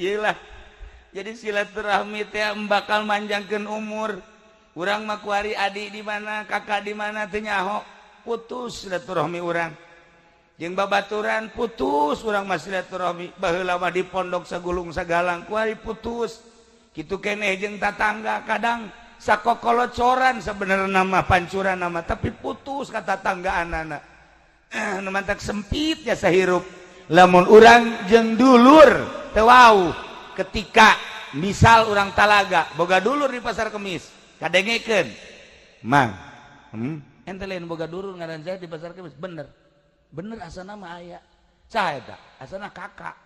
Iyalah. Jadi silaturahmi teh bakal manjangkeun umur. Urang mah kuari adik di mana, kakak di mana teu nyaho. Putus silaturahmi urang. Jeung babaturan putus urang mah silaturahmi. Baheula mah di pondok sagulung sagalang kuari putus. Kitu keneh jeung tatangga kadang sakokolocoran sebenarnya nama pancuran nama tapi putus ka tatanggaanana. Nu mantak sempit jasa hirup. Lamun urang jeung dulur teu wau ketika misal urang talaga boga dulur di Pasar Kemis kadengekeun mang ente lain boga dulur ngaran saya di Pasar Kemis bener bener asana mah aya saha eta asana kakak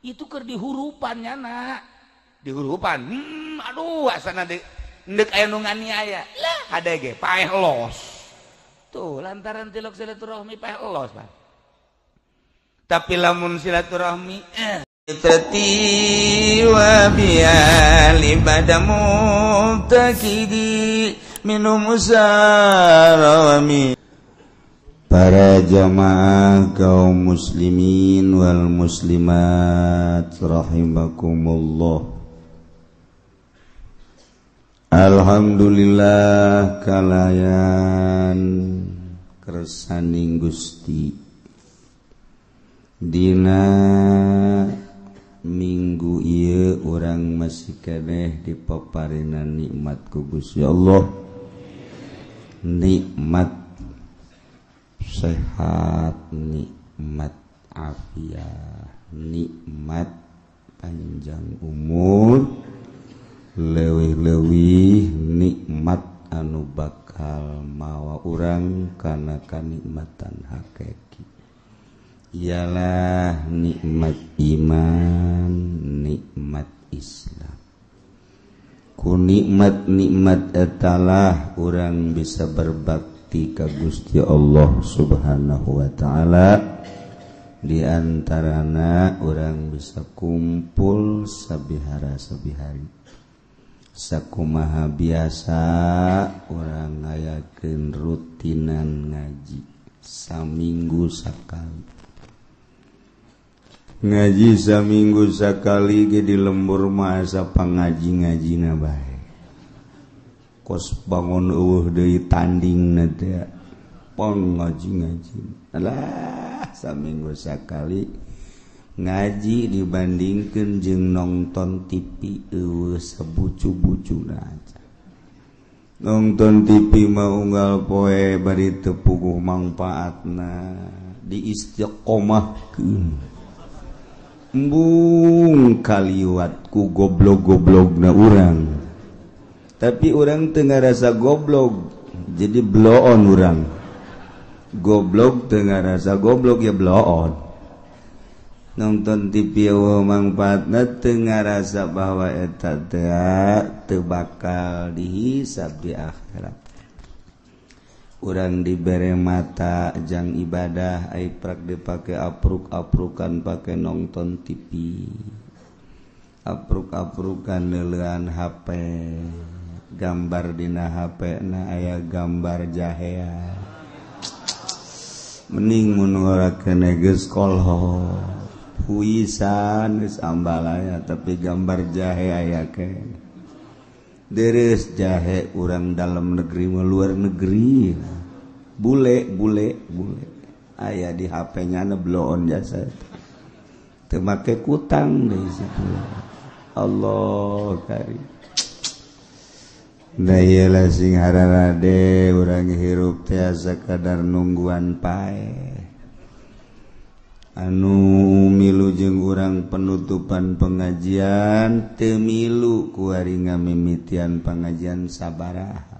itu keur dihurupan nyana dihurupan aduh asana deuk aya nu nganiaya lah hade ge paeh los tuh lantaran tilok silaturahmi paeh los Pak. Tapi lamun silaturahmi Tati wa biali badamu takidi minum usarawami. Para jamaah kaum muslimin wal muslimat rahimakumullah. Alhamdulillah kalayan kersaning Gusti dina minggu ieu urang masih keneh dipaparinan nikmat ku Gusti Allah, nikmat sehat, nikmat afiat, nikmat panjang umur, leuwih-leuwih nikmat anu bakal mawa urang kana kanikmatan hakiki, ialah nikmat iman, nikmat Islam. Ku nikmat-nikmat etalah urang bisa berbakti ka Gusti Allah Subhanahu wa ta'ala. Di antarana urang bisa kumpul sabihara-sabihari. Sakumaha biasa urang ngayakeun rutinan ngaji saminggu sakali. Ngaji saminggu sakali ge di lembur mah asa pangaji-ngajina bae. Kos bangun eueuh deui tandingna teh pangaji-ngaji. Alah saminggu sakali ngaji dibandingkeun jeung nonton TV eueuh sabucu-bucuna aja. Nonton TV mah unggal poe bari teu puguh mangpaatna, diistiqomahkeun. Embung kaliwat ku goblok-goblokna urang. Tapi urang teu ngarasa goblok, jadi bloon urang. Goblok teu ngarasa goblok ya bloon. Nonton TV eueuh mangpaatna teu ngarasa bahwa eta teh teu bakal dihisab di akhirat. Urang dibere mata jang ibadah ai prak dipake apruk-aprukan pake nonton TV, apruk-aprukan neuleuan HP, gambar dina HP na aya gambar jahea. Mending mun ora kene geus kolho puisan geus ambalaya tapi gambar jahe aya keneh. Deres jahe urang dalam negeri mah luar negeri, bule bule bule aya di HP nya na bloon jasa teu make kutang deui situ. Allah karim. Da ieu lah sing hararade urang hirup teh asa kadar nungguan paeh. Anu milu jeung urang penutupan pengajian teu milu kuari ngamimitian pengajian sabaraha.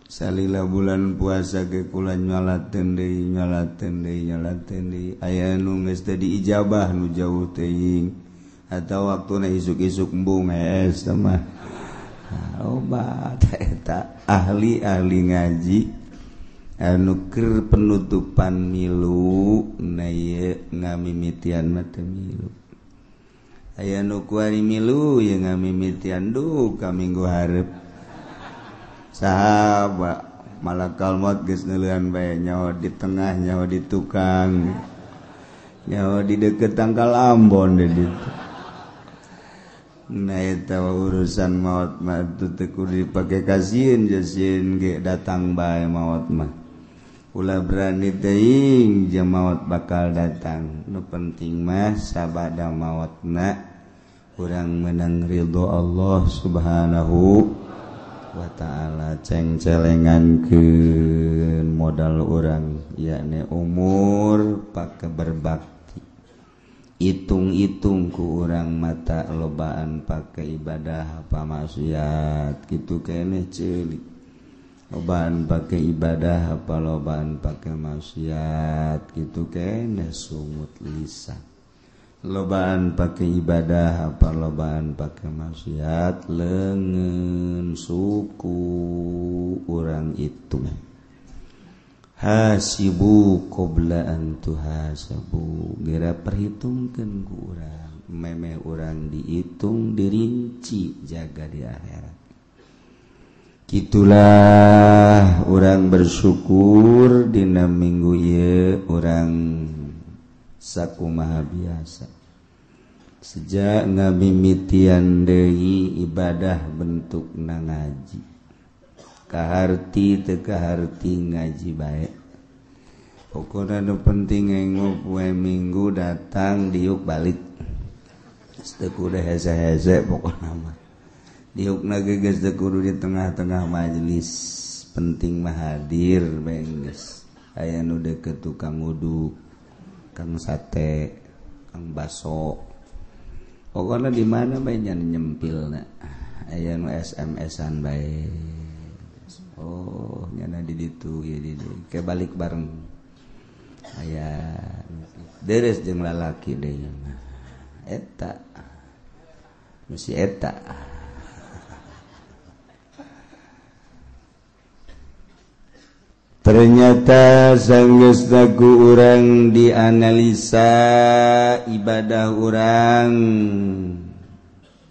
Salila bulan puasa ge kula nyalateun deui nyalateun deui nyalateun deui aya nu geus teu diijabah nu jauh teuing atawa waktuna isuk-isuk embung hees teh mah. Obat eta ahli-ahli ngaji anu keur penutupan milu na ieu ngamimitian mah teu milu. Aya nu kuari milu ye ngamimitian duh ka minggu hareup. Saha malakal maut geus neuleuan bae nyaho di tengah nyaho di tukang nyaho di deukeut tangkal Ambon di ditu. Nah eta urusan maot mah teu kudu dipake kasieun jasieun ge datang bae maot mah. Ulah berani teuing jeung maot bakal datang. Nu penting mah sabada maotna urang menang ridho Allah Subhanahu wa ta'ala. Cengcelengankeun modal urang yakni umur pake berbakti. Hitung-hitung ku urang mata lobaan pake ibadah apa maksiat kitu keneh ceulik. Lobaan pake ibadah apa lobaan pake maksiat kitu keneh sungut lisan. Lobaan pake ibadah apa lobaan pake maksiat leungeun suku urang itu. Hasibu qabla an tuhasabu, geura perhitungkeun ku urang, memeh urang dihitung dirinci jaga di akhirat. Kitulah urang bersyukur dina minggu ieu urang sakumaha biasa. Sejak ngamimitian deui ibadah bentukna ngaji. Kaharti teu kaharti ngaji bae. Pokona nu penting engok poe Minggu datang diuk balik. Teu kudu hese-hese pokona mah. Diukna ge geus teu kudu di tengah-tengah majelis. Penting mah hadir bae geus. Aya nu deukeut tukang uduk, kang sate, kang baso. Pokona di mana bae nya nyempilna. Aya nu SMS-an bae. Oh, nyana di ditu ieu di dieu. Ke balik bareng. Aya deres jeung lalaki deui mah. Eta. Nu si eta. Ternyata sanggeusna ku urang dianalisa ibadah urang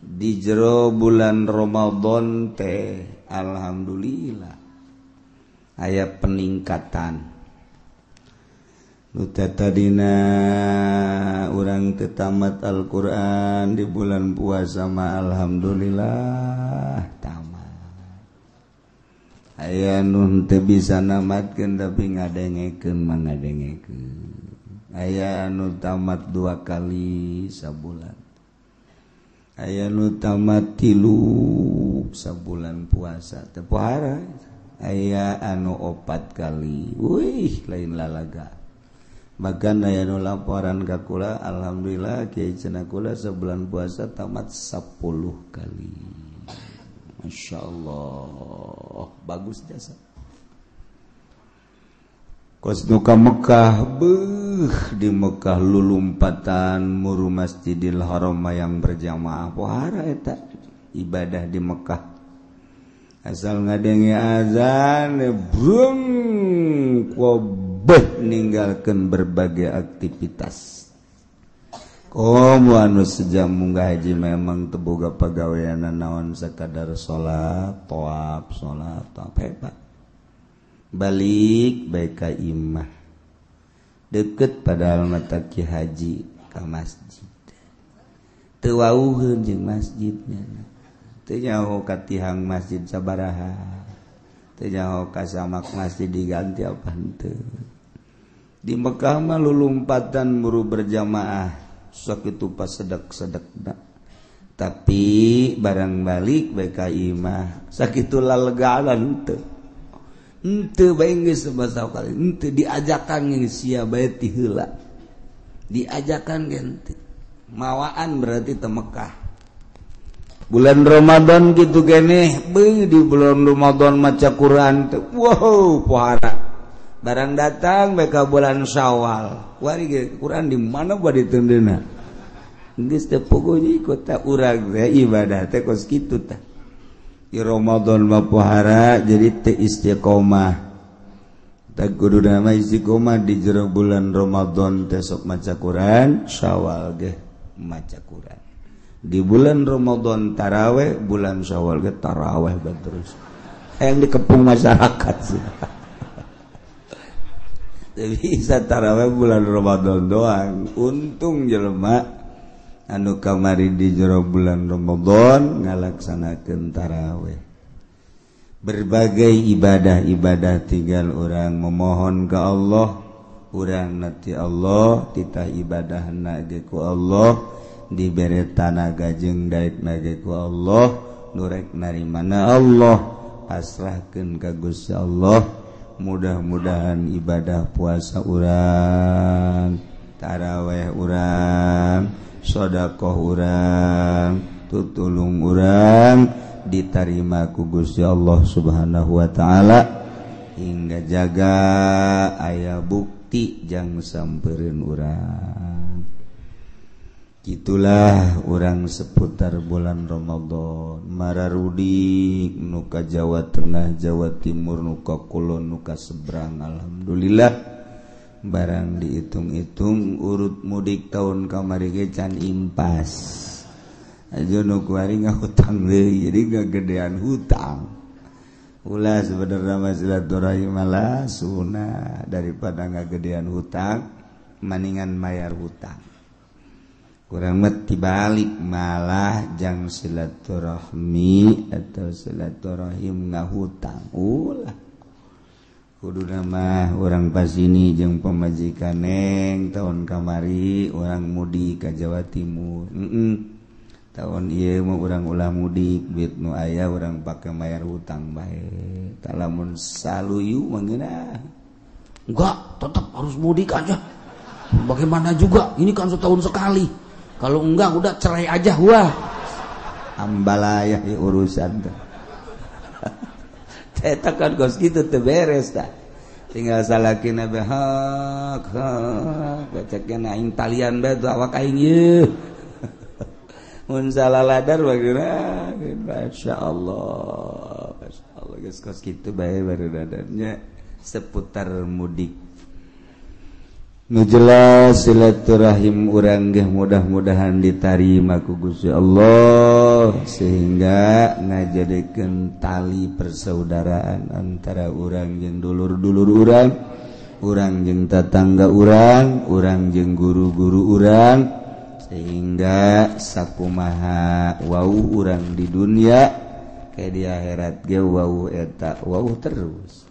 di jero bulan Ramadan teh alhamdulillah aya peningkatan. Nu tadina urang teu tamat Al-Qur'an di bulan puasa mah alhamdulillah tamat. Aya nu teu bisa namatkeun tapi ngadengekeun mah ngadengekeun. Aya anu tamat 2 kali sabulan. Aya nu tamat 3 sabulan puasa teu pohara. Aya anu 4 kali. Wih, lain lalaga. Bahkan aya nu laporan ka kula, alhamdulillah kiai cenah kula sebulan puasa tamat 10 kali. Masya Allah, bagus jasa. Kos nu ka Mekah, beuh di Mekah lulumpatan muru Masjidil Haram yang berjamaah pohara eta ibadah di Mekah. Asal ngadenge azan brung kobeh ninggalkeun berbagai aktivitas. Komo anu sejam munggah haji memang teu boga pagawean naon sakadar salat, tawaf, salat, tawaf hebat. Balik bae ka imah. Deket padahal mata ki haji ka masjid. Teu wauheun jeung masjidnya. Teu nyaho ka tihang masjid sabaraha. Teu nyaho ka samak masjid diganti apa henteu. Di Mekah mah lulumpatan buru berjamaah. Sakitu pas sedek-sedekna. Tapi barang balik bae ka imah sakitu lalegalan henteu. Henteu bae geus sabaraha kali henteu diajakan geus sia bae ti heula. Diajakan ge henteu. Mawaan berarti teu Mekah. Bulan Ramadan kitu keneh, beuh di bulan Ramadan maca Quran teh. Wow, pohara. Barang datang bae ka bulan Syawal. Wari ge Quran di mana bade teundeuna. Geus teu pogo ikut ta urang teh ibadah teh kos kitu tah. Di Ramadan mah pohara jadi teu istiqomah. Tah kuduna mah istiqomah di jero bulan Ramadan teh sok maca Quran, Syawal ge maca Quran. Di bulan Ramadan taraweh, bulan Syawal ge taraweh bae terus. Hayang dikepung masyarakat sih. Bisa taraweh bulan Ramadan doang. Untung jelema anu kamari di jero bulan Ramadan ngalaksanakeun tarawih. Berbagai ibadah-ibadah tinggal orang memohon ke Allah, urang nanti Allah titah ibadahna ge ku Allah, dibere tanaga jeung daekna ge ku Allah, nu rek narimana Allah, pasrahkeun ka Gusti Allah. Mudah-mudahan ibadah puasa urang, taraweh urang, sedekah urang, tutulung urang ditarima ku Gusti Allah Subhanahu wa taala hingga jaga aya bukti jang sampereun urang. Itulah orang seputar bulan Ramadan mararudik nu ka Jawa Tengah, Jawa Timur, nu ka Kulon, nu ka seberang. Alhamdulillah barang dihitung-hitung urut mudik tahun kamari ge can impas. Aja nu kuari ngahutang deui, jadi gagedean hutang. Ulah sebenarnya mah silaturahim malah sunah, daripada ngagedean hutang maningan mayar hutang. Kurang mati balik malah jang silaturahmi atau silaturahim ngahutang. Ulah kudu nama orang pas ini jeung pamajikan neng tahun kamari orang mudik ke Jawa Timur. Tahun ieu mah urang ulah mudik, duit nu aya urang pake mayar hutang bae. Tah lamun saluyu mah ngeunah. Enggak, tetap harus mudik aja. Bagaimana juga, ini kan setahun sekali. Kalau enggak udah cerai aja wah. Ambalaya ya urusan teh. Eta kan gos kitu teu beres tah. Tinggal salakina be hak hak bacakna aing talian bae tuh awak aing ieu. Mun salah ladar bagaimana? Masyaallah. Masyaallah geus kos kitu bae barudadannya seputar mudik. Nu jelas silaturahim urang ge mudah-mudahan ditarima ku Gusti Allah sehingga ngajadikeun tali persaudaraan antara urang jeung dulur-dulur urang, urang jeung tatangga urang, urang jeung guru-guru urang, sehingga sakumaha wau urang di dunia kayak di akhirat ge wau eta wau terus.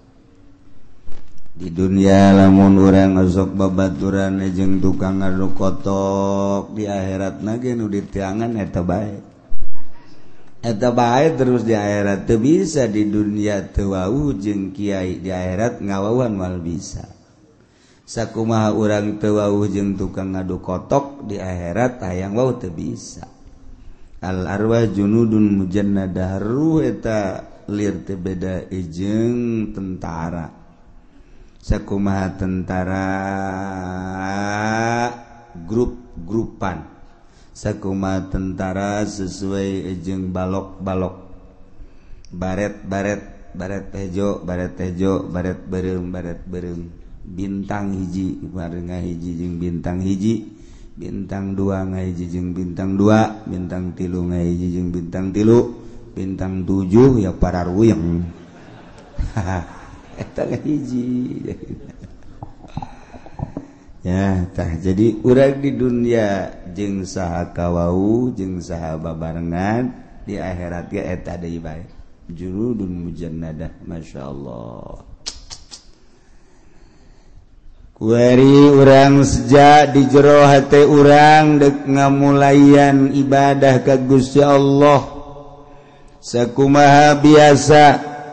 Di dunia lamun urang osok babaturan jeung tukang ngadu kotok, di akhirat ge nu ditiangan eta bae. Eta bae terus di akhirat teu bisa, di dunia teu wau jeung kiai, di akhirat ngawauan moal bisa. Sakumaha urang teu wau jeung tukang ngadu kotok, di akhirat hayang wau teu bisa. Al arwah junudun mujannadah, ruh eta lir teu beda jeung tentara. Sakumaha tentara grup-grupan, sakumaha tentara sesuai jeung balok-balok, baret-baret, baret hejo, baret hejo, baret beureum, baret beureum, bintang hiji bareng hiji jeung bintang hiji, bintang dua ngahiji jeung bintang dua, bintang tilu ngahiji jeung bintang tilu, bintang tujuh ya pararuyeng. Eta hiji ya tah. Jadi urang di dunia jeung saha kawau jeung saha babarengan, di akhirat ge eta deui bae jurudun mujannadah. Masyaallah. Kuari urang sejak di jero hate urang dek ngamulayan ibadah ka Gusti Allah. Sakumaha biasa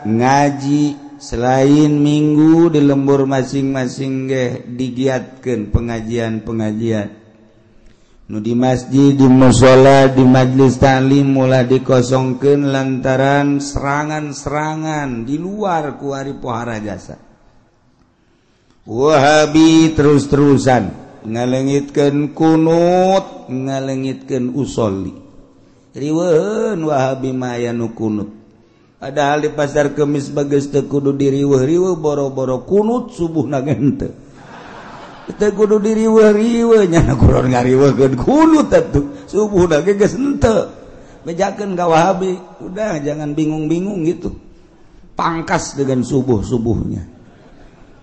ngaji selain minggu di lembur masing-masing ge digiatkeun pengajian-pengajian nu di masjid, di mushola, di majlis taklim mulai dikosongkeun lantaran serangan-serangan di luar kuari pohara jasa Wahabi terus-terusan ngalengitkeun kunut, ngalengitkeun usolli. Riweuheun Wahabi mah aya nu kunut. Padahal di pasar Kemis bagus teu kudu diriweuh-riweuh, boro-boro kunut subuhna ge henteu. Teu kudu diriweuh-riweuh nya kuron ngariweuhkeun kunut atuh. Subuhna ge geus henteu. Bejakeun ka Wahabi, udah jangan bingung-bingung gitu. Pangkas dengan subuh-subuhnya.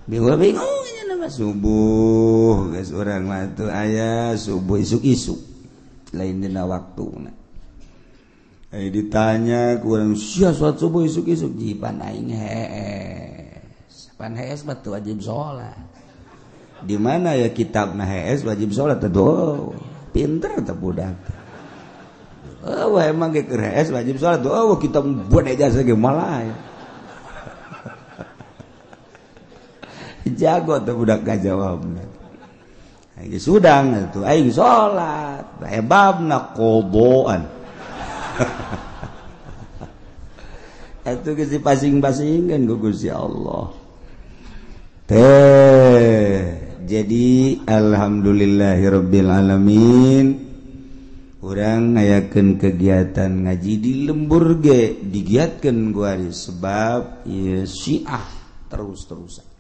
Bingung-bingung nya nama subuh geus urang mah atuh aya subuh isuk-isuk. Lain dina waktuna. Ditanya kurang sia salat subuh isuk-isuk jipan aing hees. Pan hees mah teu wajib salat. Di mana ya kitabna hees wajib salat tuh? Pinter teh budak. Oh, emang ge keur hees wajib salat. Oh, kitab buat ijazah ge malah. Jago teh budak gajawabna. Aing sudang atuh aing salat, hebabna qodoan. Atuh geus dipasing-pasingkeun ku Gusti Allah. Teh, jadi alhamdulillahirabbil alamin. Urang ngayakeun kegiatan ngaji di lembur ge digiatkeun ku sebab ieu Syiah terus-terusan.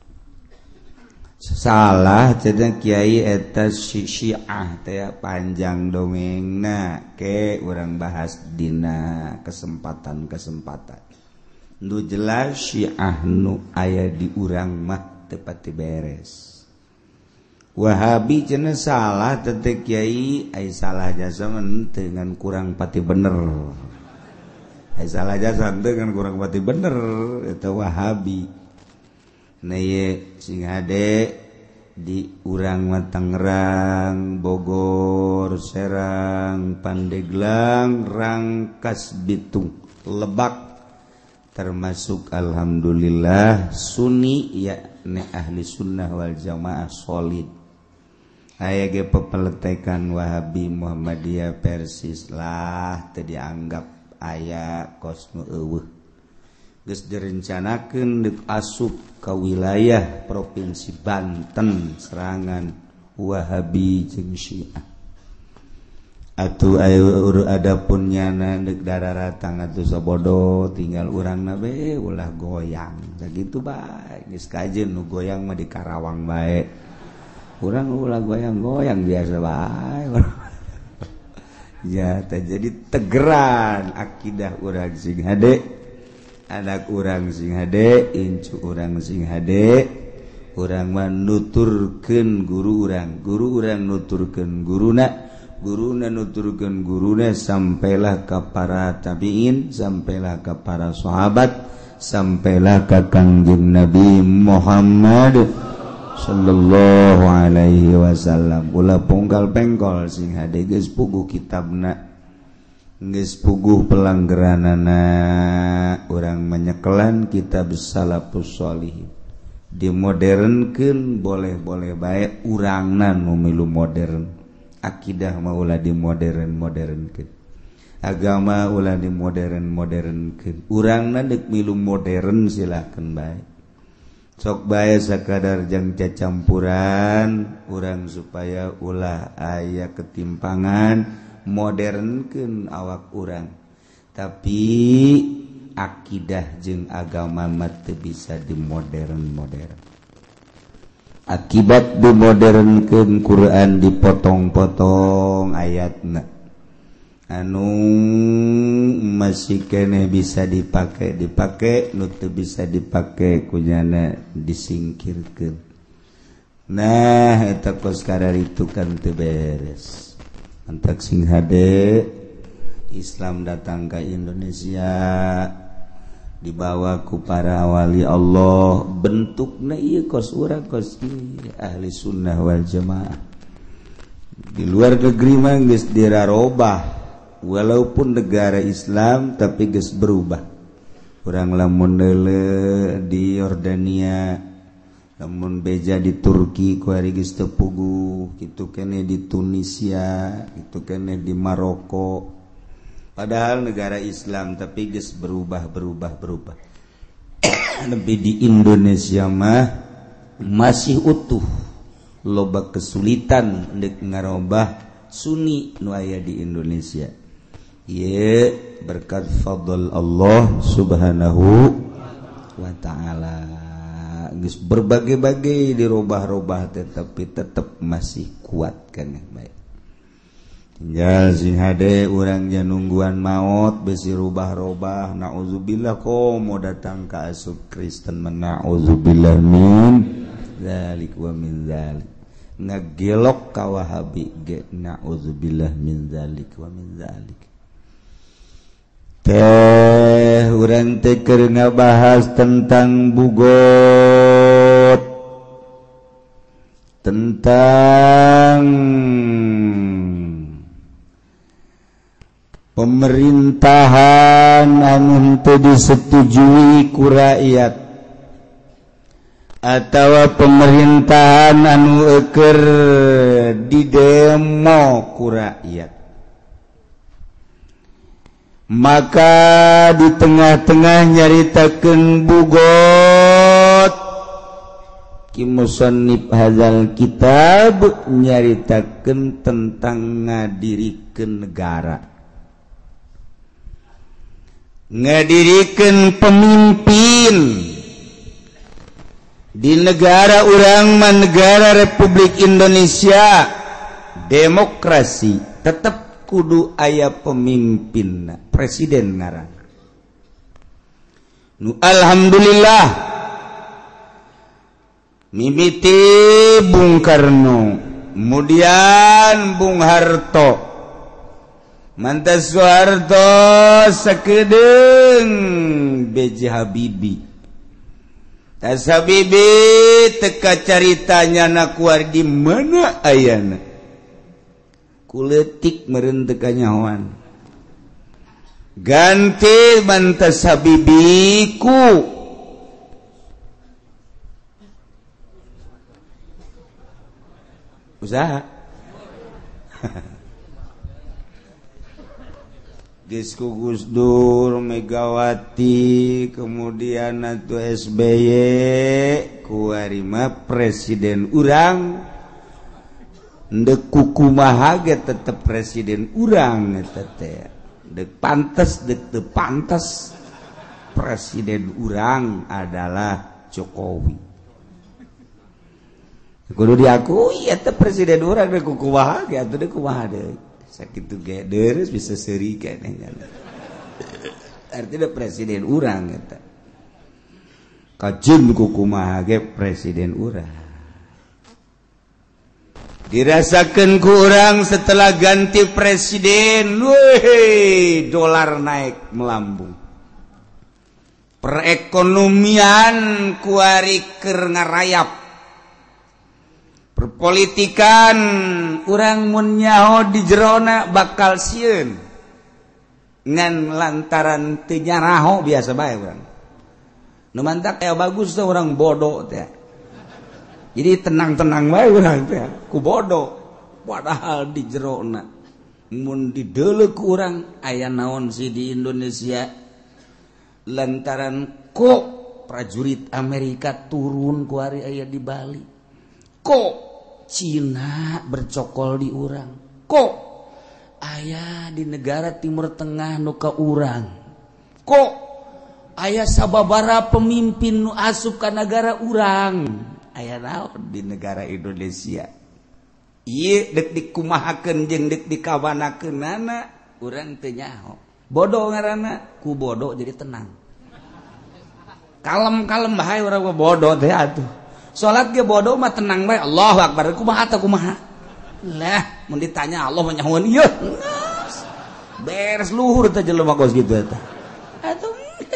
Salah cenah kiai eta Syiah teh panjang dongengna ke urang bahas dina kesempatan-kesempatan. Nu jelas Syiah nu aya di urang mah teu pati beres. Wahabi cenah salah teh kiai ai salah jasa teu ngan kurang pati bener. Ai salah jasa teu ngan kurang pati bener eta Wahabi. Nah ye sing hade di urang mah Tangerang, Bogor, Serang, Pandeglang, Rangkas Bitung, Lebak termasuk alhamdulillah Sunni yakni ahli sunnah wal jamaah solid. Aya ge pepeletekan Wahabi Muhammadiyah Persis lah teu dianggap aya kos nu eueuh. Geus direncanakeun deuk asup ka wilayah Provinsi Banten serangan Wahabi jeung Syiah. Atuh ayo adapun nyana deuk dararatang atuh sabodo tinggal urangna bae ulah goyang. Sakitu bae geus kajeun nu goyang mah di Karawang bae. Urang ulah goyang-goyang biasa bae. Ya teh jadi tegeran akidah urang sing hade. Anak urang sing hade, incu urang sing hade, urang mah nuturkeun guru urang nuturkeun guruna, guruna nuturkeun guruna sampailah ka para tabiin, sampailah ka para sahabat, sampailah ka Kangjeng Nabi Muhammad sallallahu alaihi wasallam. Ulah pongkal pengkol sing hade geus puguh kitabna. Geus puguh pelanggeranana urang menyekelan kitab Salafus Sholihin. Dimodernkeun boleh-boleh bae urangna nu milu modern. Akidah mah ulah dimodern-modernkeun. Agama ulah dimodern-modernkeun. Urangna deuk milu modern silakeun bae. Sok bae sakadar jang cacampuran urang supaya ulah aya ketimpangan. Modernkeun awak urang tapi akidah jeung agama mah teu bisa dimodern-modern. Akibat dimodernkeun Quran dipotong-potong ayatna anu masih keneh bisa dipake dipake nu teu bisa dipake kunyana disingkirkeun. Nah eta kos kararitu kan teu beres. Antak sing hade Islam datang ke Indonesia dibawa ku para wali Allah bentukna ieu kos urang kos ieu ahli sunnah wal jamaah. Di luar negeri mah geus dirarobah walaupun negara Islam tapi geus berubah. Urang lamun deuleu di Yordania, lamun beja di Turki ku ari geus teu puguh, kitu keneh di Tunisia, kitu keneh di Maroko. Padahal negara Islam tapi geus berubah. Lebih di Indonesia mah masih utuh. Loba kesulitan deuk ngarobah Sunni nu aya di Indonesia. Ye berkat fadl Allah Subhanahu wa ta'ala. Geus berbagai-bagai dirubah-rubah tetapi tetap masih kuat kan baik. Tinggal sing hade urang nungguan maot besi rubah-rubah naudzubillah komo datang ka asup Kristen na'udzubillah min dzalik wa min dzalik. Ngagelok ka Wahabi ge naudzubillah min zalik wa min zalik. Teh urang teh keur ngabahas tentang bugot, tentang pemerintahan anu henteu disetujui ku rakyat atawa pemerintahan anu eker di demo ku rakyat. Maka di tengah-tengah nyaritakeun bugot, ki musannif hadzal kitab nyaritakeun tentang ngadirikeun negara, ngadirikeun pemimpin di negara urang mah, negara Republik Indonesia demokrasi, tetep kudu aya pemimpin, presiden ngaran. Nu alhamdulillah mimiti Bung Karno, kemudian Bung Harto, mantas Soeharto sakedeung B.J. Habibie. Tas Habibie teka caritanya na kuar di mana ayana. Kuletik meureun teu kanyahoan. Ganti mantas Habibie ku usaha. Geus ku Gus Dur, Megawati, kemudian atuh SBY, kuari mah presiden urang. Ndek kukumaha ge tetep presiden urang eta teh. Dek pantes, dek teu pantes, presiden urang adalah Jokowi. Kudu diakui eta presiden urang dek kukumaha ge atuh dek kumaha deui. Sakitu ge deres bisa seuri keneh nya. Artinya presiden urang eta. Kajeun kukumaha ge presiden urang. Dirasakeun ku urang setelah ganti presiden, weh, dolar naik melambung. Perekonomian kuari keur ngarayap. Perpolitikan urang mun nyaho di jerona bakal sieun. Ngan lantaran teu nyaraho biasa bae urang. Nu mantak aya bagus teh urang bodoh teh. Jadi tenang-tenang bae urang teh ku bodoh. Padahal di jerona mun dideuleu ku urang aya naon sih di Indonesia lantaran kok prajurit Amerika turun ku ari aya di Bali. Kok Cina bercokol di urang, kok aya di negara Timur Tengah nu ka urang, kok aya sababara pemimpin nu asup ka nagara urang, aya naon di negara Indonesia. Ieu dek dikumahakeun jeung dek dikawanakeunana urang teu nyaho. Bodoh ngaranna, ku bodoh jadi tenang. Kalem-kalem bae urang mah bodoh teh atuh. Salat ge bodoh mah tenang bae, Allahu akbar, kumaha teh kumaha. Lah, mun ditanya Allah mah nyahoan ieu. Beres luhur teh jelema kos kitu eta. Atuh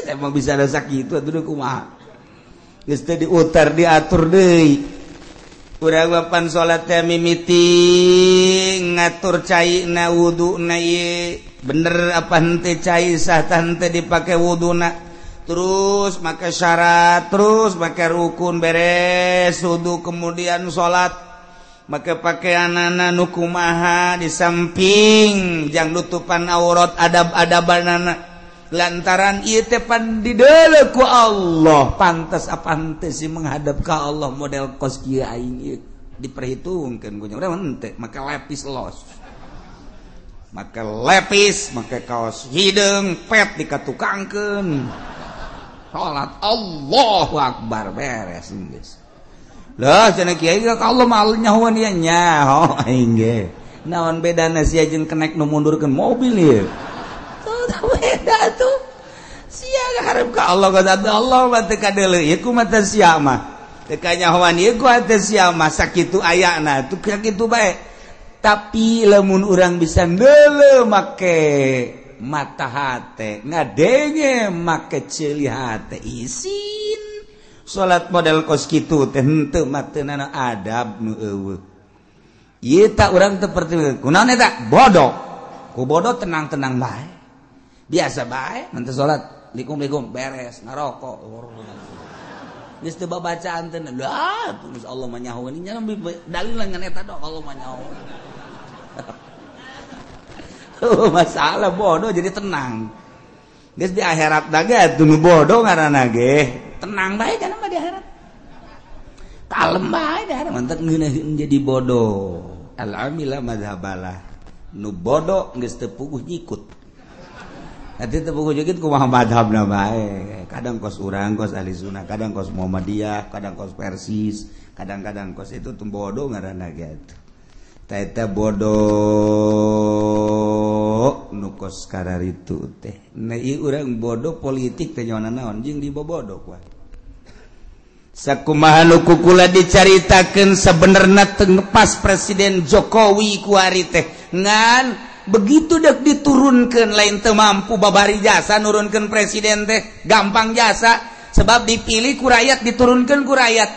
emang bisa ada sakitu atuh kumaha. Geus teh diutar diatur deui. Urang papan salat teh mimiti ngatur caina wuduna ieu. Bener apa henteu cai sah tah henteu dipake wuduna. Terus make syarat, terus make rukun, beres wudu kemudian salat. Make pakaianana nu kumaha di samping jang nutupan aurat adab-adabanana. Lantaran ieu teh pan dideuleu ku Allah, pantas apa henteu sih menghadap ka Allah model kos kieu aing ieu diperhitungkeun ku nya urang henteu make lepis los. Make lepis, make kaos hideung pet dikatukangkeun. Salat Allahu akbar beres geus. Lah cenah kiai ka Allah mah nyahoan ieu nyaho aing ge. Naon bedana sia jeung kenek nu mundurkeun mobil ieu? Beda tuh sia harap ka Allah ka Allah mah teu kadeuleu ieu kumaha sia mah Teu kanyahoan ieu ku hate sia masa kitu ayana tuh kitu bae. Tapi lamun urang bisa neuleuh make mata hate, ngadenge make ceuli hate, isin salat model kos kitu teh henteu mah teu nana adab nu eueuh. Ieu tak urang teu perti kunaon eta bodoh. Ku bodoh tenang-tenang bae. Biasa bae mun teu salat likum-likum beres ngarokok. Geus teu babacaan teh lah geus Allah mah nyahoeun nya dalil ngan eta doh Allah mah nyahoeun. Masalah bodoh jadi tenang. Geus di akhirat da ge atuh nu bodoh ngaranna ge tenang bae kana mah di akhirat. Kalem bae di akhirat mantak ngeunaheun jadi bodoh. Al amila madhabalah. Nu bodoh geus teu puguh nyikut. Nanti teu puguh nyikut kumaha madhabna bae. Kadang kos urang kos ahli sunnah, kadang kos Muhammadiyah, kadang kos Persis, kadang-kadang kos itu tuh bodoh ngaranna ge atuh. Eta bodoh nu kos kararitu teh. Nah ieu urang bodoh politik teh nyaona naon jeung dibobodoh kuah. Sakumaha nu kukula dicaritakeun sabenerna teu ngepas Presiden Jokowi kuari teh. Ngan begitu dek diturunkeun lain teu mampu babari jasa nurunkeun presiden teh gampang jasa sebab dipilih ku rakyat diturunkeun ku rakyat.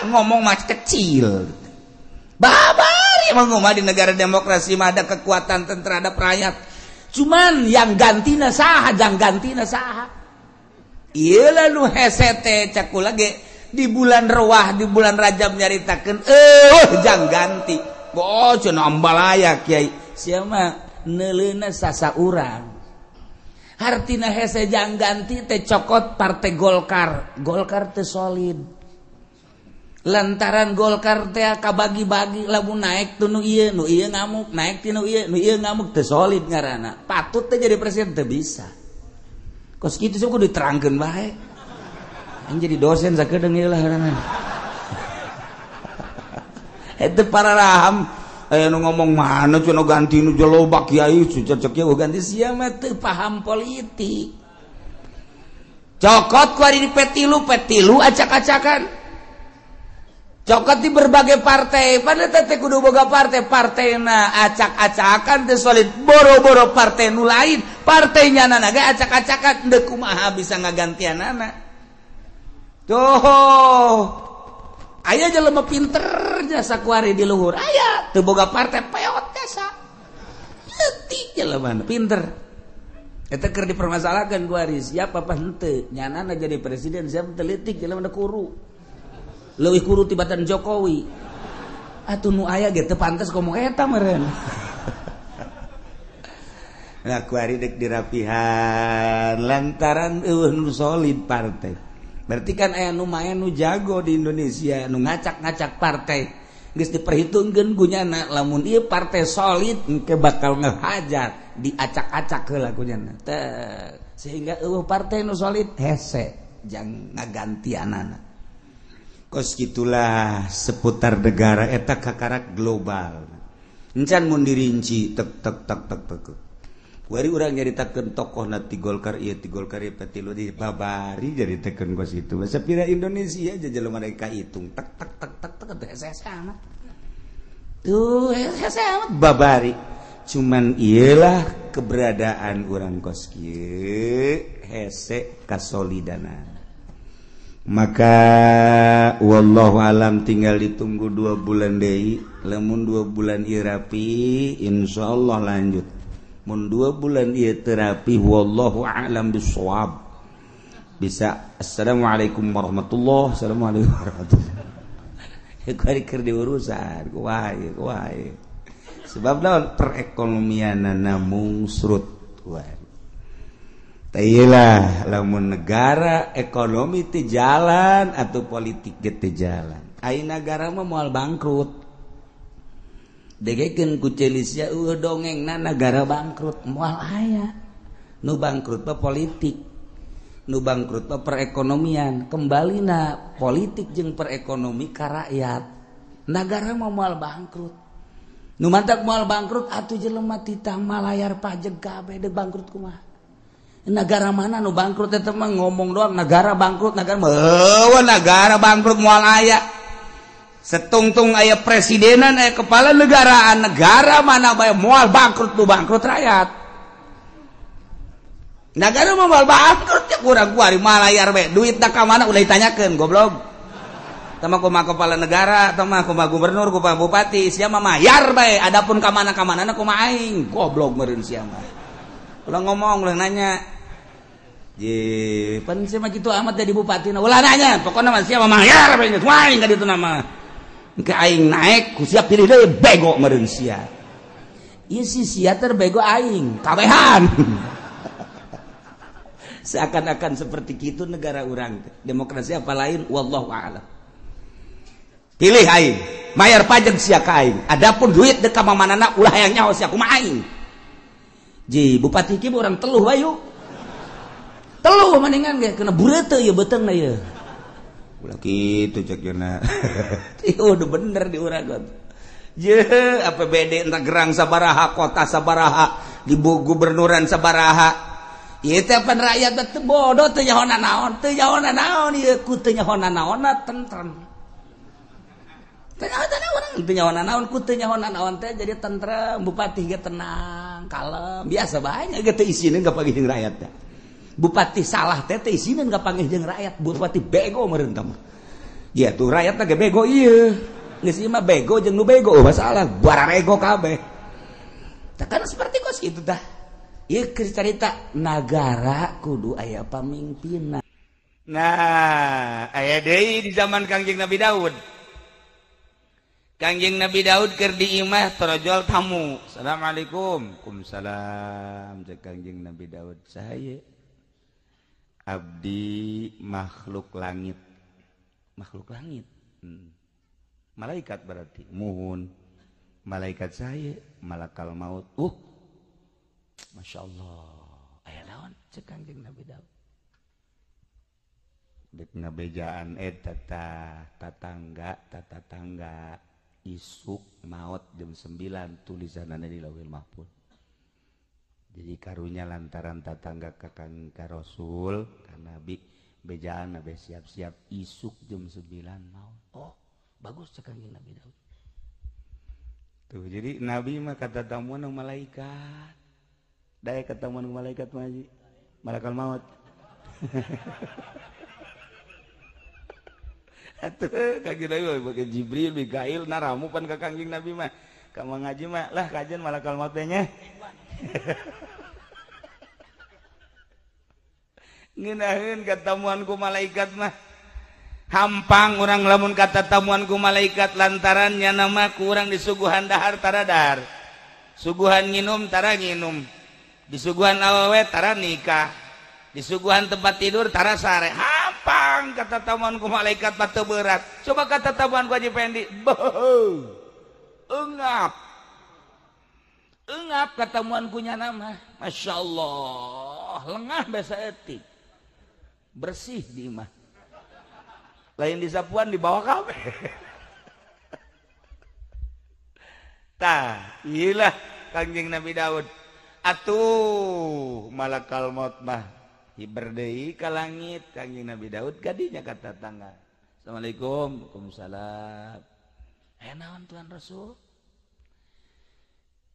Ngomong mah kecil. Babari emang mah di negara demokrasi mah ada kekuatan terhadap rakyat. Cuman yang gantina saha, jang gantina saha. Ieu lah nu hese teh cak kula ge di bulan Rewah, di bulan Rajab nyaritakeun jang ganti. Oh cenah ambalaya kiai. Sia mah neuleuna sasa urang. Hartina hese jang ganti teh cokot partai Golkar. Golkar teh solid. Lantaran Golkar teh kabagi-bagi lamun naik teu nu ieu ngamuk, naik ti nu ieu ngamuk teu solid ngaranna. Patut teh jadi presiden teu bisa. Kos kitu sok kudu diterangkeun bae. Aing jadi dosen sakedeung ieu lah ngaranna. Eta para raham aya nu ngomong mana cenah ganti nu loba kiai cecek ieu ganti sia mah teu paham politik. Cokot ku ari di P3, P3 acak-acakan. Cokot di berbagai partai, pada teh kudu boga partai, partaina acak-acakan teh solid, boro-boro partai nu lain, partainya nana ge acak-acakan, deuk kumaha bisa ngagantianana. Tuh, aya jelema pinter jasa kuari di luhur, aya teu boga partai peot jasa. Leutik jelema pinter. Eta keur dipermasalahkan kuari, siapa apa henteu, nyanana jadi presiden siapa teu leutik jelema kuru. Leuwih kuru tibatan Jokowi. Atuh nu aya ge teu pantes ngomong eta meureun. Nah kuari dek dirapihan lantaran eueuh nu solid partai. Berarti kan aya nu maen nu jago di Indonesia nu ngacak-ngacak partai. Geus diperhitungkeun ku nyana lamun ieu partai solid engke bakal ngehajar diacak-acak heula ku nyana. Teh sehingga eueuh partai nu solid hese jang ngagantianana. Kos gitulah seputar negara eta kakarak global. Encan mun dirinci tek tek tek tek tek. Kuari urang nyaritakeun tokohna ti Golkar ieu ti Golkar ieu petilu di babari nyaritakeun kos itu. Basa pira Indonesia aja jelema mereka hitung tek tek tek tek tek teh hese amat. Tuh hese amat babari. Cuman iyalah keberadaan urang kos kieu hese kasolidana. Maka wallahu alam tinggal ditunggu 2 bulan deui. Lamun 2 bulan ieu rapi insyaallah lanjut. Mun 2 bulan ieu teu rapi wallahu alam bissawab. Bisa assalamualaikum warahmatullahi assalamualaikum warahmatullahi. Kuari keur diurusan kumaha kumaha. Sebab naon perekonomianana mungsrut kuari. Tailah lamun negara ekonomi teu jalan atau politik ge teu jalan. Ai nagara mah moal bangkrut. Degekeun ku Celisia eueuh dongengna nagara bangkrut moal aya. Nu bangkrut mah politik. Nu bangkrut mah perekonomian. Kembalina politik jeung perekonomi ka rakyat. Nagara mah moal bangkrut. Nu mantak moal bangkrut atuh jelema titah malayar pajeg kabeh deuk bangkrut kumaha. Negara mana nu bangkrut eta mah ngomong doang negara bangkrut, negara meueuh negara bangkrut moal aya. Setungtung aya presidenan aya kepala negaraan, negara mana bae moal bangkrut nu bangkrut rakyat. Negara mah moal bangkrut ya kurang kuari malayar bae duitna ka mana ulah ditanyakeun goblok. Tama kumaha kepala negara, tama kumaha gubernur, kumaha bupati, sia mah mayar bae adapun ka mana-kamanana kumaha aing goblok meureun sia mah. Ulah ngomong, ulah nanya. Je, pan sia mah kitu amat jadi bupati, ulah nanya, pokona mah sia mah mayar bae geus aing ka ditu nama. Engke aing naek ku sia pilih deui bego meureun sia. Ieu si sia terbego aing, kabehan. Seakan-akan seperti kitu negara urang teh. Demokrasi apa lain wallahu a'lam. Pilih aing, mayar pajak sia ka aing. Adapun duit deuk ka mamanana ulah hayang nyaho sia kumaha aing. Ji, bupati ki urang teluh bae yuk. Teluh mendingan ge kena bureuteuh ieu beuteungna ieu. Ulah kitu cek yeuna. Ieu udah bener di urang. Je, APBD entah gerang sabaraha, kota sabaraha, di gubernuran sabaraha. Ieu teh pan rakyat teh bodoh teu nyaho naon, teu nyaho naon ieu ku teu nyaho naonna tentrem. Teu nyaho naon, teu nyaho naon ku teu nyaho naon teh jadi tentrem, bupati ge tenang, kalem, biasa bae nya ge teu isineun ka panggih jeung rakyat teh. Bupati salah teh teu isineun ka panggih jeung rakyat, bupati bego meureun tah mah. Ya tuh rakyat teh ge bego ieu. Geus ieu mah bego jeung nu bego masalah bararego kabeh. Tah kan seperti kos kitu tah. Ieu keur carita nagara kudu aya pamimpinna. Nah, aya deui di zaman Kangjeng Nabi Daud. Kangjeng Nabi Daud keur di imah torojol tamu. Assalamualaikum. Waalaikumsalam. Cek Kangjeng Nabi Daud, saha abdi makhluk langit. Makhluk langit. Malaikat berarti. Muhun. Malaikat saya malakal maut. Masya Allah. Aya naon cek Kangjeng Nabi Daud. Dek ngabejaan eta tah tatangga tatatangga isuk maut jam 9 tulisanana di Lauhil Mahfuz. Jadi karunya lantaran tatangga ka Kang ka Rasul ka Nabi bejaan nabi siap-siap isuk jam 9 maut. Oh, bagus cek Kangjeng Nabi Daud. Tuh jadi Nabi mah kata tamuan malaikat. Daya ketemuan malaikat mah haji. Malakal maut. Atuh Kangjeng Nabi mah Jibril, Mikail naramu pan ka Kangjeng Nabi mah. Ka ngaji mah lah kajian malakal maut teh nya. Ngeunaheun katamuan ku malaikat mah. Hampang urang lamun katatamuan ku malaikat lantaran nya nama ku urang disuguhan dahar tara dahar. Suguhan nginum tara nginum. Disuguhan awewe tara nikah. Disuguhan tempat tidur tara sare. Hampang katatamuan ku malaikat mah teu berat. Coba katatamuan ku Haji Pendi. Beuh. Engap. Engap katamuan ku nyana mah. Masya Allah, lengah biasa etik. Bersih di imah. Lain disapuan dibawa kabeh. Tah, iyalah Kangjeng Nabi Daud. Atuh malakal maut mah hiber deui ka langit Kangjeng Nabi Daud kadinya ka tatangga. Assalamualaikum. Waalaikumsalam. Aya naon Tuhan Rasul?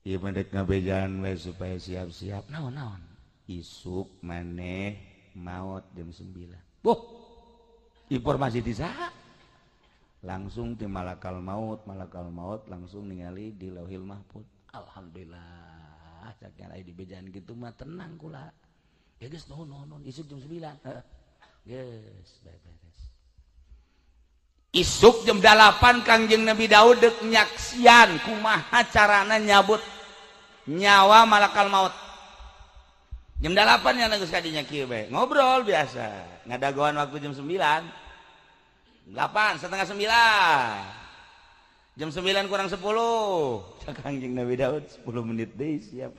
Ieu mah dek ngabejaan we supaya siap-siap. Naon-naon? Isuk maneh maut jam 9. Boh. Informasi di saha? Langsung di malakal maut langsung ningali di Lauhil Mahfuz. Alhamdulillah, cak aya di bejaan kitu mah tenang kula. Ya geus nuhun nuhun isuk jam 9. Heeh. Geus beres. Isuk jam 8 Kangjeng Nabi Daud deuk nyaksian kumaha carana nyabut nyawa malakal maut. Jam 8 nya geus kadinya kieu bae. Ngobrol biasa. Ngadagoan waktu jam 9. 8, setengah 9. Jam 9 kurang 10. Kangjeng Nabi Daud 10 menit deui siap.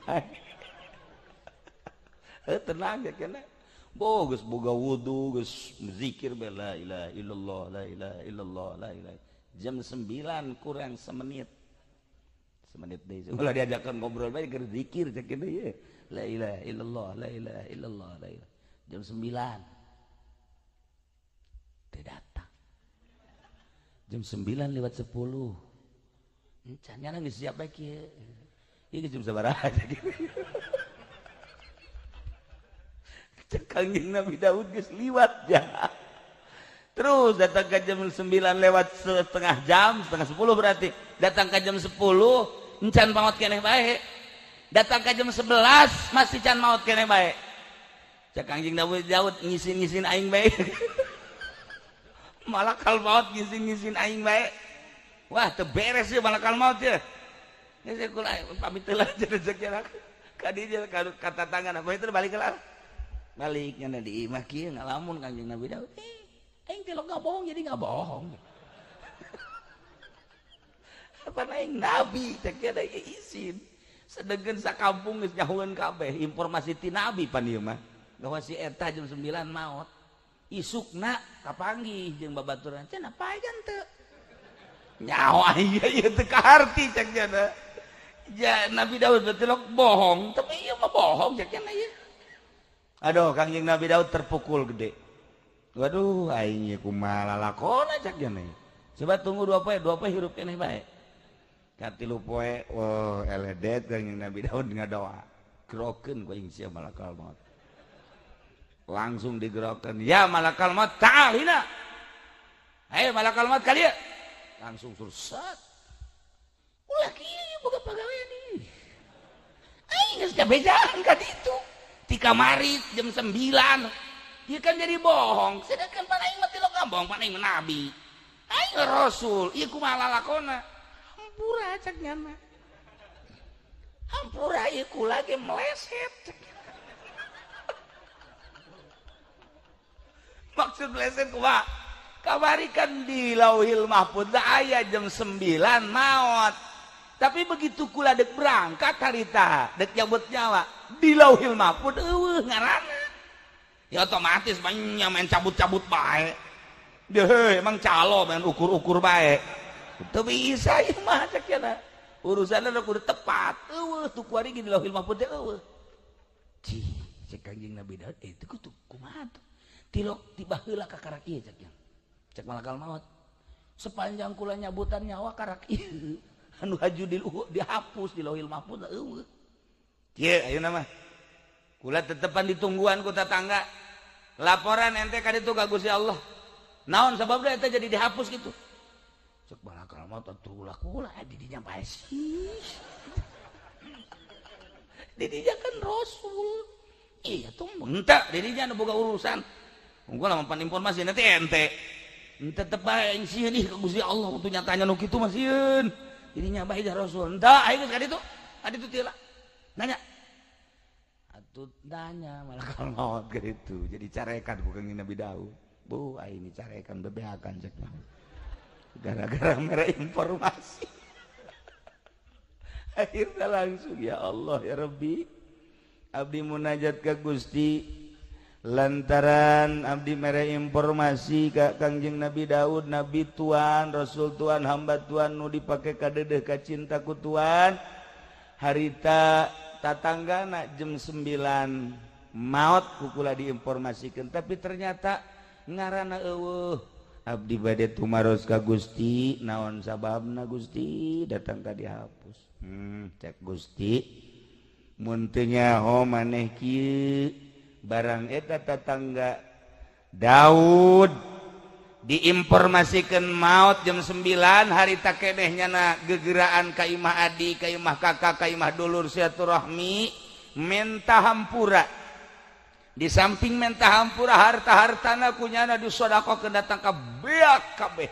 Tenang ya kena. Boh geus boga wudu, geus zikir be la ilaha illallah, la ilaha illallah, la ilaha. Jam 9 kurang semenit. Semenit deui. Ulah diajakan ngobrol bae keur zikir cek kitu ye. La ilaha illallah, la ilaha illallah, la ilaha. Jam 9. Teu datang. Jam 9:10. Encan nya geus siap bae kieu. Ieu geus jam sabaraha kieu. Cek Kangjeng Nabi Daud geus liwat ja. Terus datang ke jam 9:30 jam, 9:30 berarti. Datang ke jam 10, encan maot keneh bae. Datang ke jam 11 masih can maot keneh bae. Cek Kangjeng Nabi Daud ngisin-ngisin aing bae. Malakal maut ngisin-ngisin aing bae. Wah, teu beres ieu malakal maut ye. Geus kula pamit heula rezeki ka dieu ka tatangga apa itu balik heula. Baliknya di imah kieu ngalamun Kangjeng Nabi Daud. Aing teh nggak bohong jadi nggak bohong. Apa aing nabi cek ada izin. Sedengkeun sakampung geus nyahueun kabeh informasi ti nabi pan ieu mah. Bahwa si eta jam 9 maot. Isukna kapanggih jeung babaturan. Cenah paegan teu. Nyaho aing ieu teu kaharti cek cenah. Ja Nabi Daud teh bohong, tapi ieu mah bohong cek cenah ieu. Aduh, Kangjeng Nabi Daud terpukul gede. Waduh, aing kumaha lalakona cak jane. Coba tunggu 2 poe hirup keneh bae. Ka 3 poe, oh eledet Kangjeng Nabi Daud ngadoa. Gerokeun ku aing sia malakal maut. Langsung digerokeun, ya malakal maut ta'al hina. Ayo malakal maut ka dieu. Langsung surset. Ulah kieu boga pagawean ieu. Aing geus kabejaan ka ditu. Ti kamari jam 9 dia kan jadi bohong, sedangkan pan aing mah tilok bohong, pan aing nabi, aing rasul, ieu kumaha lalakona? Hampura cek nyana. Hampura ieu kula ge meleset. Maksud meleset kumaha? Kamari kan di Lauhil Mahfuz aya jam 9 maot. Tapi begitu kula dek berangkat harita, dek nyabut nyawa, di Lauhil Mahfuz eueuh ngaranna. Ya otomatis banyak main cabut-cabut bae. Deh, emang calo main ukur-ukur bae. Teu bisa ieu mah cek cenah. Urusanna kudu tepat. Eueuh tu kuari di Lauhil Mahfuz teh eueuh. Cih, cek Kangjeng Nabi Daud itu kudu kumaha tuh? Tilok tiba heula ka karak ieu cek nya. Cek malakal maut. Sepanjang kula nyabutan nyawa karak ieu. Anu haju dihapus di Lauhil Mahfuz eueuh. Kieu ayeuna mah. Kula tetepan ditungguan ku tetangga. Laporan ente ka ditu ka Gusti Allah. Naon sababna eta jadi dihapus gitu? Cek malakal maut atuh ulah kula di dinya bae sih. Di dinya kan rasul. Iya tuh henteu di dinya nu boga urusan. Unggul mampan informasi nanti ente. Ente tetep bae sieun ih ka Gusti Allah tuh nyatanya nu kitu mah sieun. Didinya bae dah rasul. Henteu aing geus ka ditu. Ka ditu teu nanya. Atuh nanya malakal maut gitu. Jadi carekan ku Kangjeng Nabi Daud. Bu, aing ini carekan bebeakan cek mah. Gara-gara mere informasi. Akhirnya langsung ya Allah ya Rabbi. Abdi munajat ka Gusti lantaran abdi mere informasi ka Kangjeng Nabi Daud, Nabi Tuhan, Rasul Tuhan, hamba Tuhan nu dipake kadedeh ka cinta ku Tuhan. Harita tatanggana jam 9 maot kukula diinformasikan, tapi ternyata ngaranna eueuh. Abdi bade tumaros ka Gusti, naon sababna Gusti datang ka dihapus. Cek Gusti mun teu nyaho maneh kieu barang eta tatangga Daud diinformasikan maut jam 9 harita keneh nyana gegeraan ka imah adi, ka imah kakak, ka imah dulur silaturahmi menta hampura. Di samping menta hampura harta-hartana kunyana disodakohkeun datang ka beak kabeh.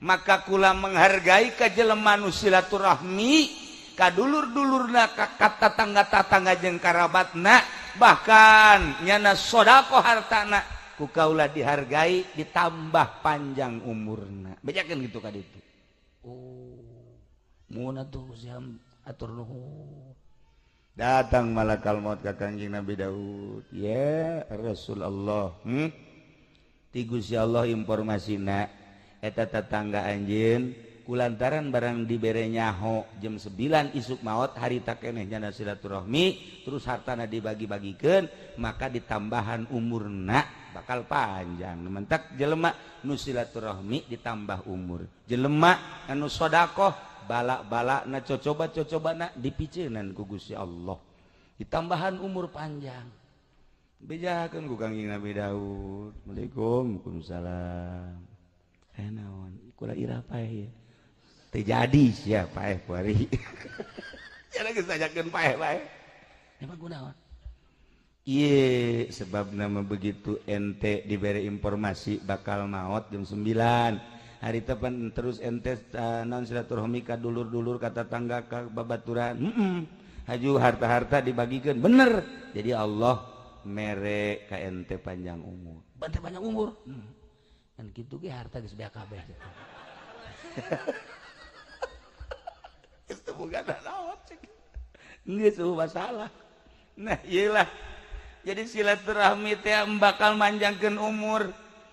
Maka kula menghargai ka jelema nu silaturahmi, ka dulur-dulurna, ka tatangga-tatangga jeung karabatna, bahkan nyana sodakoh hartana ku kaula dihargai, ditambah panjang umurna. Bejakeun gitu ka ditu. Oh, mun atuh siam atur nuhun. Datang malakal maut ka Kangjeng Nabi Daud. Ya Rasulullah, Ti Gusti Allah informasina eta tetangga anjeun Kulantaran barang dibere nyaho jam 9 isuk maot harita keneh nyana silaturahmi terus hartana dibagi-bagikeun maka ditambahan umurna bakal panjang. Mentak jelema nu silaturahmi ditambah umur. Jelema anu sedekah balak-balak na cocoba-cocoba na dipiceunan ku Gusti Allah ditambahan umur panjang. Bejakeun ku Kangjeng Nabi Daud. Assalamualaikum. Waalaikumsalam. Naon kula irah paeh ya. Teu jadi sia paeh kuari. Cenah geus tanyakeun paeh paeh. Emang kunaon? Ieu sebab nama begitu ente diberi informasi bakal maot jam 9. Hari tepan terus ente non silaturahmi ka dulur-dulur ka tetangga ka babaturan. Haju harta-harta dibagikan bener. Jadi Allah mere ka ente panjang umur. Ente panjang umur. Kan kitu ge harta geus beak kabeh. Geus teu boga naon cek. Geus masalah. Nah, ieu lah. Jadi silaturahmi teh bakal manjangkeun umur.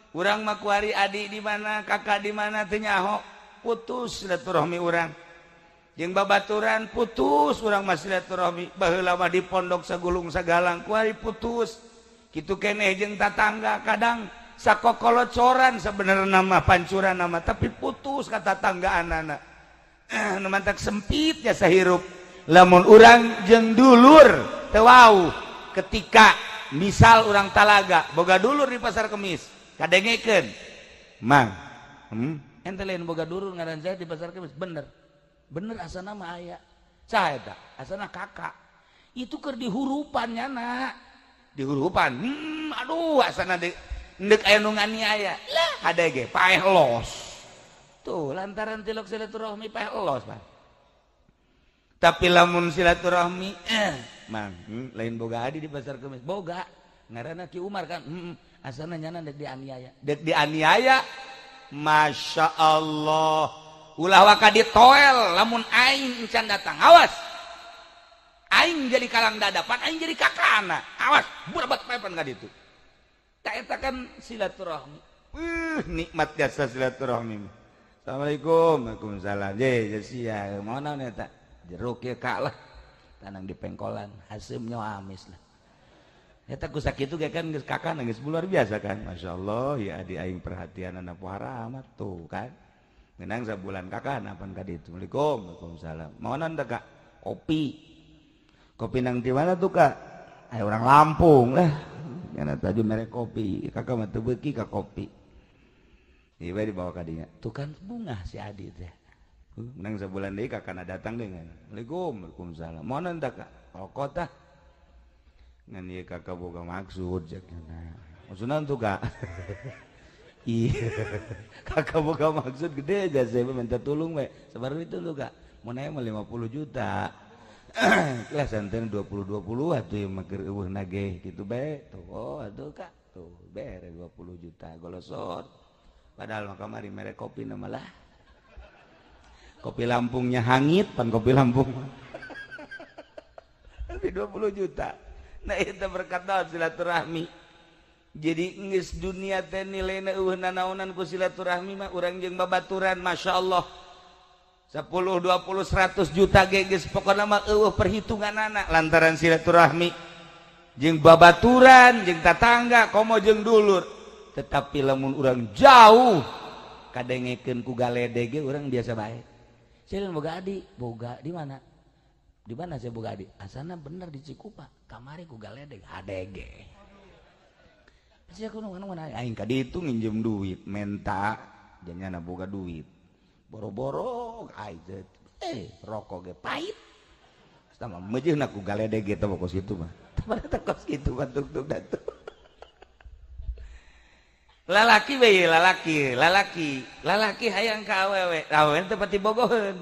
Urang mah kuari adik di mana, kakak di mana teu nyaho, putus silaturahmi urang. Jeung babaturan putus urang mah silaturahmi. Baheula mah di pondok sagulung sagalang kuari putus. Kitu keneh jeung tatangga kadang sakokolocoran sebenarnya mah pancuran nama tapi putus ka tatanggaanana. Nu mantak sempit jasa hirup. Lamun urang jeung dulur teu wau ketika misal urang talaga boga dulur di pasar Kemis. Kadengekeun mang ente lain boga dulur ngaran saya di pasar Kemis bener bener asana mah aya saha eta asana kakak itu keur dihurupan nyana dihurupan aduh asana deuk aya nu nganiaya lah hadege paeh los tuh lantaran tilok silaturahmi paeh los Pak. Tapi lamun silaturahmi mang lain boga adi di pasar Kemis boga ngaranna Ki Umar kan asana nyana dek dianiaya dek dianiaya Masya Allah ulah waka ditoel lamun aing encan datang awas aing jadi kalang dadapan aing jadi kakana awas burabat paepan ka ditu tak eta kan silaturahmi nikmat jasa silaturahmi. Assalamualaikum. Waalaikumsalam. Je sia mau naon eta jeruk ye kak lah tanang di pengkolan haseum nyawa amis lah. Eta ku sakitu ge kan geus kakana geus luar biasa kan. Masyaallah ya adi aing perhatianana pohara amat tuh kan. Ngeunang sabulan kakana pan ka ditu. Assalamualaikum. Waalaikumsalam. Maonan teh Kak? Kopi. Kopi nang di mana tuh Kak? Aya orang Lampung lah. Nyana tadi mere kopi, kakak mah teu beuki ka kopi. Ieu bae dibawa ka dinya. Tuh kan bungah si Adi teh. Menang sabulan deui kakana datang deui. Assalamualaikum. Waalaikumsalam. Maonan teh Kak? Rokok tah. Ngan ieu kakak boga maksud cek nya. Maksudna tuh Kak. Iya. Kakak boga maksud gede aja saya minta tolong we. Sabar itu tuh Kak. Mun aya mah 50 juta. Lah santen 20 20 atuh ieu mah keur eueuh nage kitu bae. Tuh oh atuh Kak. Tuh bere 20 juta golosot. Padahal mah kamari mere kopi na malah. Kopi Lampungnya hangit pan kopi Lampung. Tapi 20 juta. Nah itu berkat naon silaturahmi. Jadi geus dunia teh nilaina eueuh nanaonan ku silaturahmi mah urang jeung babaturan masyaallah 10 20 100 juta ge geus pokona mah eueuh perhitunganana lantaran silaturahmi jeung babaturan jeung tatangga komo jeung dulur. Tetapi lamun urang jauh kadengekeun ku galede ge urang biasa bae. Saya boga adi, boga di mana? Di mana saya boga adi? Asana bener di Cikupa. Kamari ku galedeg adege. Sia kuno mana aing ka ditu nginjem duit, menta janyana boga duit. Boro-boro aing rokok ge pahit. Sama meujeuhna ku galedeg ge teh kos kitu mah. Tah kos kitu mah tuk-tuk datuh. Lalaki we lalaki, lalaki, lalaki hayang ka awewe. Awewe teh pati bogoheun.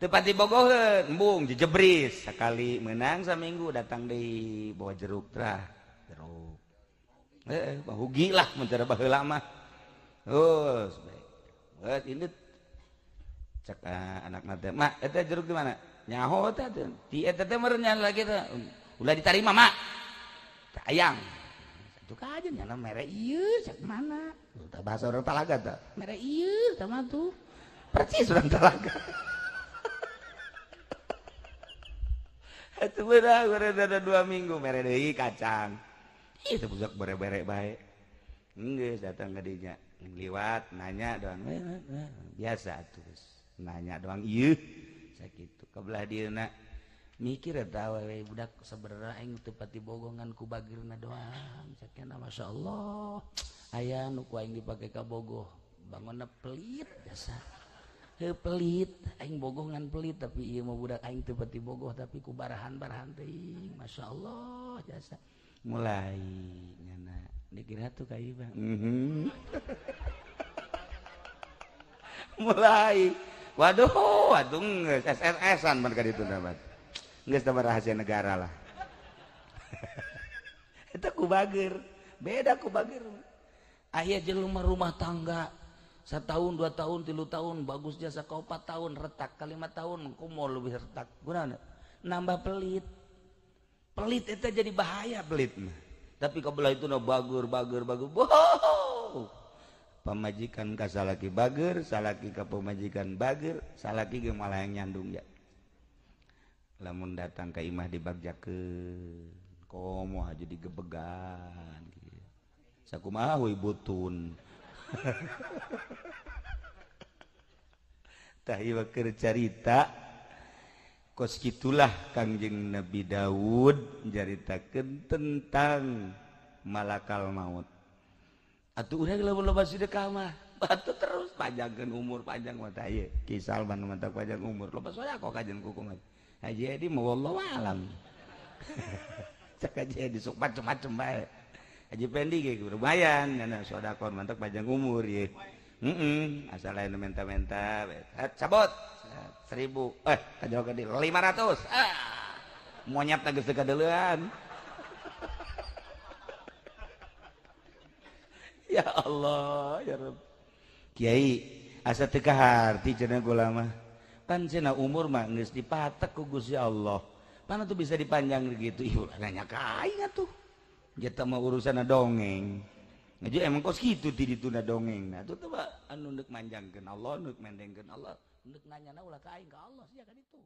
Tepati bogoheun, embung jejebris sekali menang saminggu datang deui bawa jeruk trah, jeruk. Bahugi lah mun cara baheula mah. Terus bae. Ini cek anak teh, "Mak, eta jeruk di mana?" Nyaho teh ti eta teh meureun lagi teh. Ulah ditarima, Mak. Ayang. Satu kajen nyana mere ieu cek mana? Tah bahasa orang Talaga tah. Mere ieu tah mah tuh. Percis urang talaga. Atuh beurang ada 2 minggu mere deui kacang. Ih teu budak bere-bere bae. Geus datang ka dinya. Liwat nanya doang. Biasa atuh. Nanya doang ieu sakitu. Ka belah dieuna mikir eta we budak sabenerna aing teu pati bogongan ku bageurna doang. Sakiana masyaallah. Aya nu ku aing dipake ka bogoh. Bangunna pelit jasa. Heuh pelit, aing bogoh ngan pelit tapi ieu mah budak aing teu pati bogoh tapi ku barahan-barahan teuing. Masyaallah jasa. Mulai nyana dikira tuh ka ieu bang. Mulai. Waduh, waduh geus SRS-an ban ka ditu mah. Geus teh rahasia negara lah. Eta ku bager, beda ku bager. Aya jelema rumah tangga setahun, 2 tahun, 3 tahun, bagus jasa kau 4 tahun, retak, 5 tahun, kau mau lebih retak. Guna nambah pelit. Pelit itu jadi bahaya pelit. Tapi kebelah itu no bagur, bagur, bagur. Wow. Pamajikan ka salaki bager, salaki ka pamajikan bager, salaki ge malah yang nyandung ya. Lamun datang ka imah dibagjakeun, komo aja digebegan. Sakumaha we butun. Tah ieu keur carita kos kitulah Kangjeng Nabi Daud nyaritakeun tentang malakal maut. Atuh urang lamun loba sedekah mah batu terus panjangkeun umur panjang mah tah ieu Ki Salman mah panjang umur loba soya kok kajen kukumat. Haji Edi mah wallahu alam. Cak Haji Edi sok macem-macem bae. Haji Pendi ge lumayan nyana sedekah mantap panjang umur ye. Heeh, asal lain minta-minta cabot 1000 kajauh gede 500. Ah, monyet geus teu kadeulean. Ya Allah, ya Rabb. Kiai, asa teu kaharti cenah kula mah. Pan cenah umur mah geus dipatek ku Gusti Allah. Pan atuh bisa dipanjang gitu. Ih, ulah nanya ka aing atuh. Jeta mah urusanna dongeng. Ngaji emang kos kitu ti dituna dongeng. Nah, atuh teh anu neuk manjangkeun Allah, neuk mendengkeun Allah, neuk nanyana ulah ka aing ka Allah sia ka ditu.